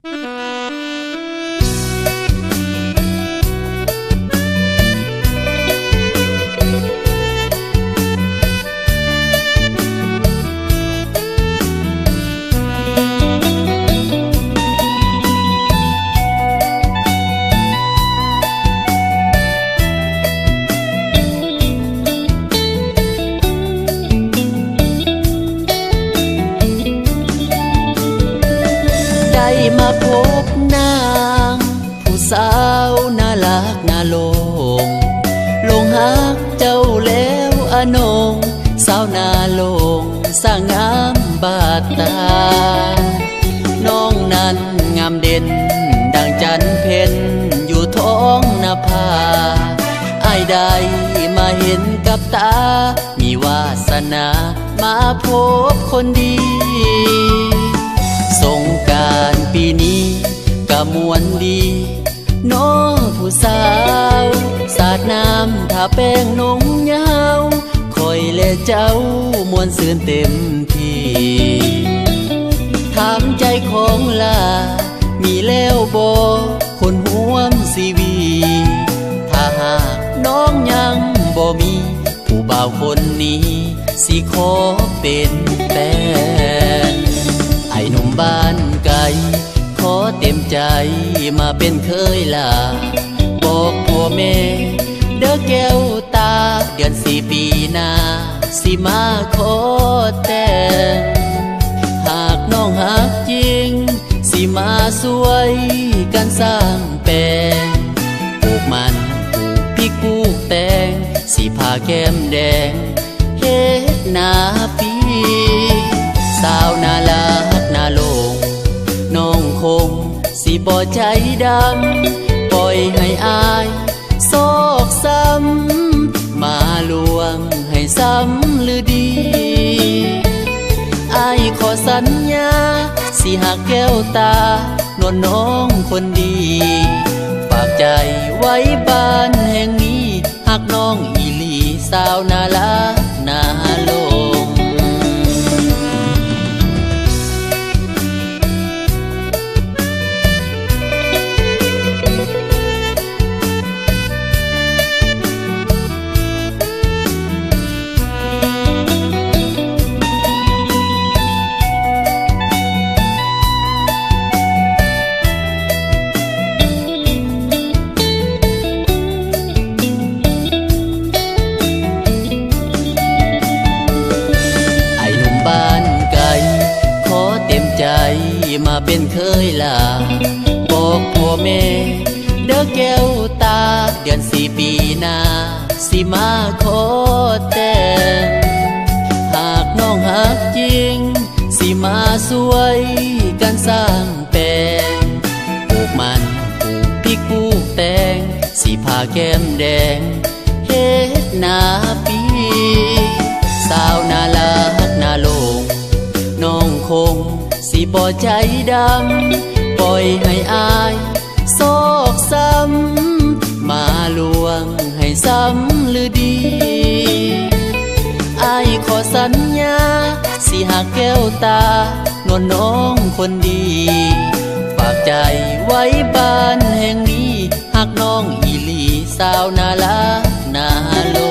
ໄດ້ມາພົບນາງ ຜູ້ສາວໜ້າຮັກໜ້າຫຼົງ ຫຼົງຮັກເຈົ້າແລ້ວອານ້ອງ ສາວໜ້າຫຼົງ ສະຫງ່າງາມບາດຕາ. ນ້ອງນັ້ນງາມເດັ່ນ ດັ່ງຈັນເພັນຢູ່ທ້ອງນະພາ. ອ້າຍໄດ້ມາເຫັນກັບຕາ ມີວາສະໜາມາພົບຄົນດີ. ສົງການປີນີ້ກະມ່ວນດີ ນ້ອງຜູ້ສາວ ສາດນ້ຳທາແປ້ງນົງຍາວ ຂ້ອຍແລະເຈົ້າມ່ວນຊື່ນເຕັມທີ່. ຖາມໃຈຂອງຫຼ້າ ມີແລ້ວບໍ່ຄົນຮ່ວມຊີວິດ? ຖ້າຫາກນ້ອງຍັງບໍ່ມີ ຜູ້ບ່າວຄົນນີ້ຊິຂໍເປັນແຟນ. ອ້າຍໜຸ່ມບ້ານໄກ ຂໍເຕັມໃຈມາເປັນເຂີຍຫຼ້າ. ບອກພໍ່ແມ່ເດີແກ້ວຕາ ເດືອນສີ່ປີໜ້າຊິມາຂໍແຕ່ງ. ຫາກນ້ອງຮັກຈິງ ຊິມາຊ່ວຍກັນສ້າງແປງ ປູກມັນ ປູກພິກ ປູກແຕງ ຊິພາແກ້ມແດງເຮັດໜ້າປີ. ສາວໜ້າຮັກໜ້າຫຼົງ ນ້ອງຄົງຊິບໍ່ໃຈດຳ ປ່ອຍໃຫ້ອ້າຍ ຊອກຊ້ຳ ມາລວງໃຫ້ຊ້ຳຫຼືດີ. ອ້າຍຂໍສັນຍາ ຊິຮັກແກ້ວຕາ ນວນນ້ອງຄົນດີ. ຝາກໃຈໄວ້ບ້ານແຫ່ງນີ້ ຮັກນ້ອງອີ່ຫຼີ ສາວໜ້າຮັກໜ້າຫຼົງ. ອ້າຍໜຸ່ມບ້ານໄກ ຂໍເຕັມໃຈມາເປັນເຂີຍຫຼ້າ. ບອກພໍ່ແມ່ເດີແກ້ວຕາ ເດືອນສີ່ປີໜ້າຊິມາຂໍແຕ່ງ. ຫາກນ້ອງຮັກຈິງ ຊິມາຊ່ວຍກັນສ້າງ ແປງ ປູກມັນ ປູກພິກ ປູກແຕງ ຊິພາແກ້ມແດງເຮັດໜ້າປີ. ສາວໜ້າຮັກໜ້າຫຼົງ ນ້ອງຄົງຊິບໍ່ໃຈດຳ ປ່ອຍໃຫ້ອ້າຍ ຊອກຊ້ຳ ມາລວງໃຫ້ຊ້ຳຫຼືດີ. ອ້າຍຂໍສັນຍາ ຊິຮັກແກ້ວຕາ ນວນນ້ອງຄົນດີ. ຝາກໃຈໄວ້ບ້ານແຫ່ງນີ້ ຮັກນ້ອງອີ່ຫຼີ ສາວໜ້າຮັກໜ້າຫຼົງ.